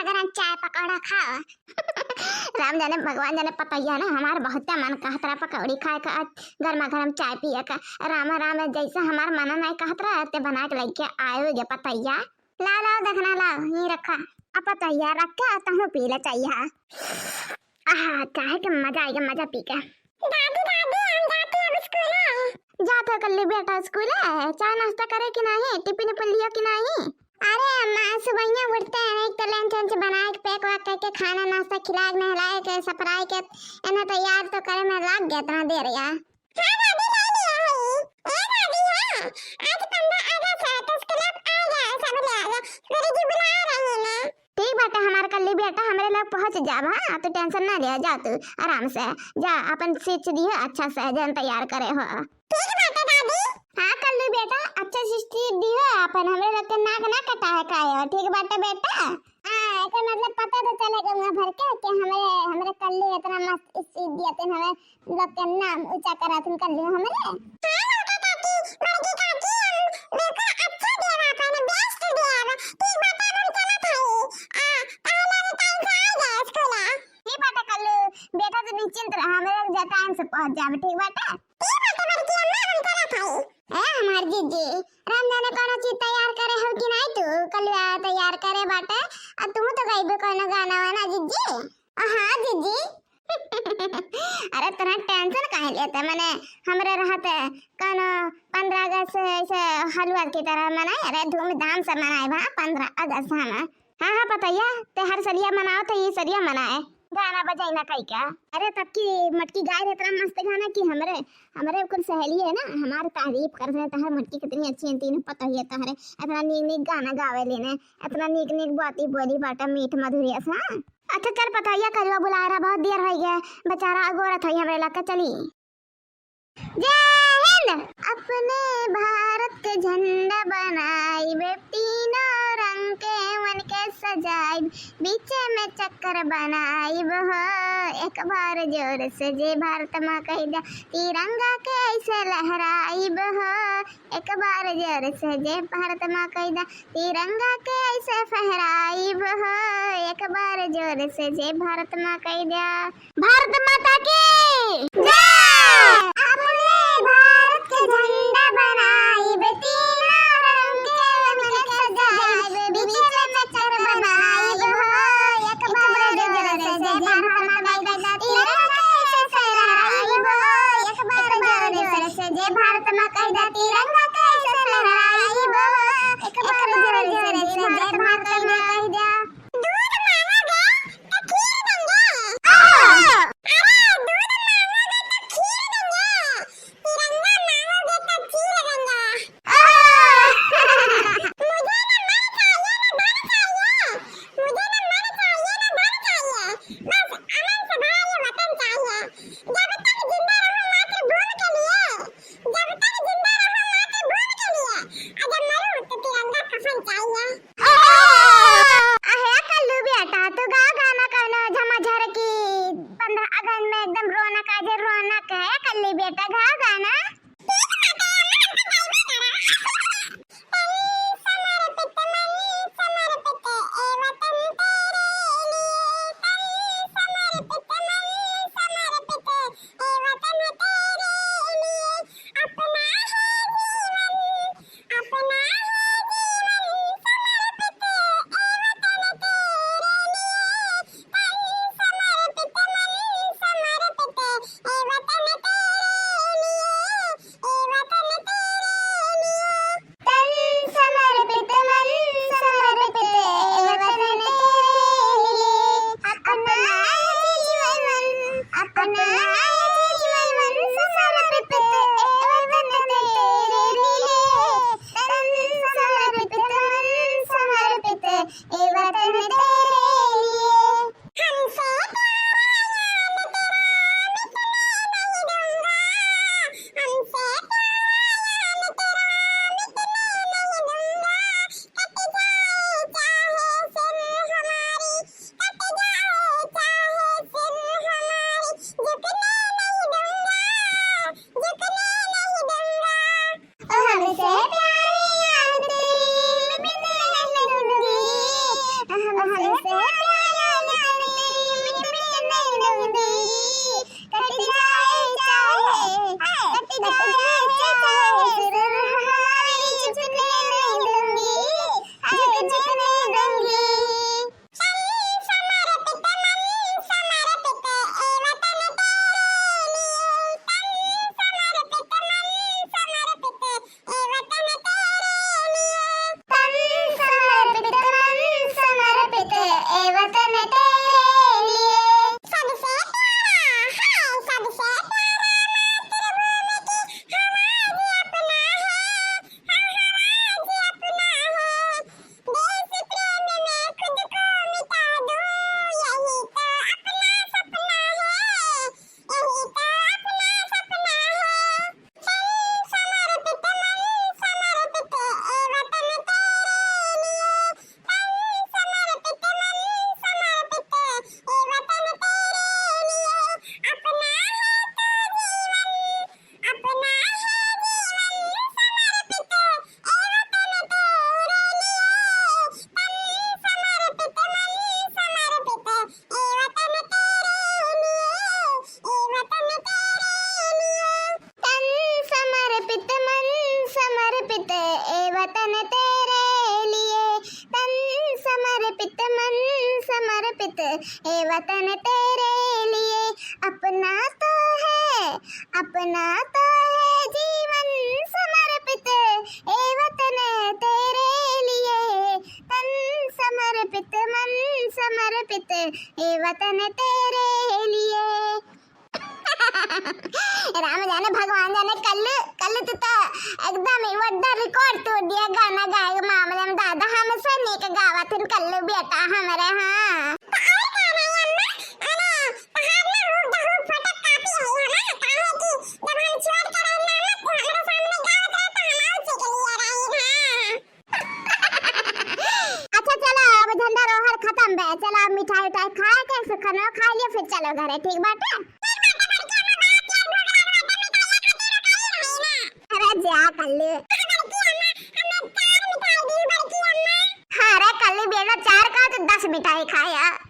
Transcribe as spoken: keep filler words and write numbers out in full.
गरम चाय पकौड़ा खाओ। राम जाने भगवान जाने पतोहिया ना हमार बहुते मन कहत रहा पकौड़ी खाए का, गर्मा गरम चाय पिए का। राम राम जैसे हमार मन नहीं कहत रहा ते बना के लेके आयो ये पतोहिया। लाओ लाओ देखना लाओ ये रखा। अब पतोहिया रख के तहूँ पी ले चाहिए। आहा चाय के मजा आएगा मजा पी के। दादी दादी हम जाती अब स्कूल। जात हो कल्लू बेटा स्कूल? चाय नाश्ता करे कि नहीं? टिफिन उफिन लियो कि नहीं? अरे अम्मा, सुबहिया उठते हैं, एक तो लंच वंच बनाए के, पैक वैक करके, खाना नाश्ता खिलाए के, नहलाए के, सपराए के, इन्हें तैयार तो करे में लाग गया इतना देर या। हाँ दादी, ले लिया है। ए दादी, हाँ, आज पंद्रह अगस्त है, तो स्कूल आ जाए, सब ले आ जाए, गुरुजी बुला रहे हैं ना। ठीक बाटे हमार कल्ली बेटा, हमरे लग पहुँच जाब, हाँ, तू टेंशन ना ले, जा तू आराम से, जा अपन सीट दियो अच्छा से, जन तैयार करे हो। ठीक बाटे दादी। हाँ कल्लू बेटा, अच्छा से सीट दियो अपन, हमरे लोग के नाक ना कटाए का है, ठीक बाटे बेटा? हाँ, एकर मतलब पता तो चले गए भर के कि हमरे, हमरे कल्लू इतना मस्त सीट दिया थे, हमें लोग के नाम ऊंचा करत हन कल्लू हमरे। हाँ बड़का काकी, बड़की काकी, हम बिल्कुल अच्छा देब अपन, बेस्ट देब। ठीक बाटे हम चलत हई। आ, पहले भी टाइम से आ जाए स्कूल। ठीक बाटे कल्लू, बेटा तू निश्चिंत रह, हमरे लोग टाइम से पहुँच जाब, ठीक बाटे? ठीक बाटे बड़की अम्मा, हम चलत हई। ए हमार जीजी, राम जाने कौनो चीज तैयार करे हो कि नहीं तू? कलुआ तैयार करे बाटे, आ तू तो गइबे कौनो गाना वाना जीजी। आ, हाँ जीजी। अरे तोरा टेंशन काहे लेते, मने हमरे रहते कौनो पंद्रह अगस्त से ऐसे हलवा की तरह मनाए, अरे धूमधाम से मनाए बा पंद्रह अगस्त हम। हाँ, हाँ, पतोहिया, ते हर सलिया मनाओ, तो ये सलिया मनाए। गाना बजाई ना कई का। अरे, तब की मटकी गाए रहे इतना मस्त गाना कि हमरे, हमरे कुल सहेली है ना, हमार तारीफ कर रहे, तहर मटकी कितनी अच्छी है, तीनों पतोहिया तहरे, इतना नीक नीक गाना गावे लेने, इतना नीक नीक बाती बोली बाटा मीठ मधुरिया से, हाँ। अच्छा, चल पतोहिया, कलुआ बुला रहा, बहुत देर हो गया, बेचारा अगोरत होई हमरे लग के, चली। जय हिंद। अपने भारत के झंडा बनाइब, तीनों रंग के उनके सजाइब, बीचे में चक्कर बनाइब हो। एक बार जोर से जे भारत माँ कहि द्या, तिरंगा के ऐसे लहराइब हो। एक बार जोर से जे भारत माँ कहि द्या, तिरंगा के ऐसे फहराइब हो। एक बार जोर से जे भारत माँ कहि द्या। भारत माता की जय। अपने भारत के झंडा बनाइब, तीनों रंग के उनके सजाइब, बीच में चक्र बनाइब हो। एक बार जोर से जय भारत माता की, तिरंगा के ऐसे फहराइब हो। एक बार जोर से जय भारत माता की, तिरंगा के ऐसे फहराइब हो। एक बार जोर से जय भारत माता की। दूध मांगोगे तो खीर देंगे। ओहो! अरे अर्पित, मन समर्पित, ए वतन तेरे लिए। अपना तो है, अपना तो है जीवन समर्पित, ए वतन तेरे लिए। तन समर्पित, मन समर्पित, ए वतन तेरे लिए। राम जाने, भगवान जाने, कल्लू, कल्लू तू तो एकदम ही वड्डा record तोड़ दिया गाना गाए के मामले में। दादा, हमसे नीक गावत हन कल्लू बेटा हमरे, हाँ। तो और का नहीं अम्मा, अरे, तहार ना हूँ दहू फोटो कॉपी है, है ना? काहे कि जब हम छोट के रहे ना, तो हमरे सामने गावत रहे, तो हम और सीख लिए रही, हाँ। अच्छा चलो, अब झंडा रोहर खतम बे, चलो अब मिठाई उठाई खाए के सुखनो खा लियो, फिर चलो घरे, ठीक बाटे? अरे जा कल्ली। हाँ रे कल्ली बेटा, चार का तो दस मिठाई खाए।